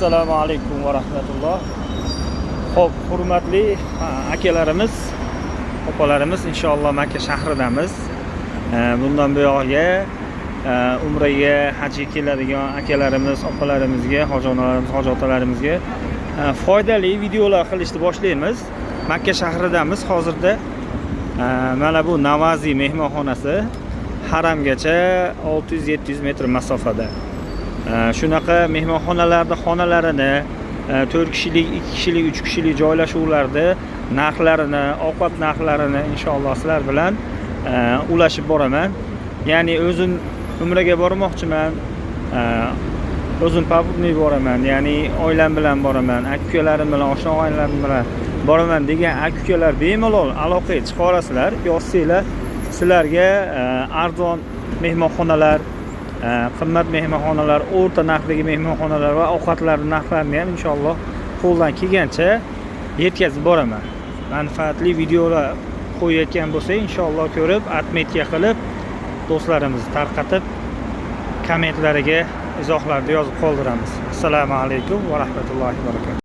Assalomu alaykum va rahmatulloh. Xo'p, hurmatli akalarimiz, opalarimiz, inshaalloh Makka shahridamiz. Bundan buyog'iga umraga, hajga keladigan akalarimiz, opalarimizga, hoji onalarimiz, hoji otalarimizga foydali videolar qilishni boshlaymiz. Makka shahridamiz hozirda. Mana bu Navazi mehmonxonasi haramgacha 600-700 metr masofada. Shunaqa mehmonxonalarni xonalarini 4 kishilik, 2 kishilik, 3 kishilik joylashuvlarni narxlarini, ovqat narxlarini inshaalloh sizlar bilan ulashib boraman. Ya'ni o'zim umraga bormoqchiman. O'zim попутный boraman, ya'ni oilam bilan boraman, aka ukalarim bilan, oshna og'aynilarim bilan boraman degan aka ukalar bemalol aloqaga chiqa olasizlar. Yozsanglar, sizlarga arzon mehmonxonalar, qimmat mehmonxonalar, o'rta narxdagi mehmonxonalar va ovqatlarning narxlarini ham inshaalloh qo'ldan kelgancha yetkazib boraman. Manfaatli videolar qo'yayotgan bo'lsak, inshaalloh ko'rib, отметка qilib, do'stlarimizni tarqatib, kommentlariga izohlarda yozib qoldiramiz. Assalomu alaykum va rahmatullohi va barakatuh.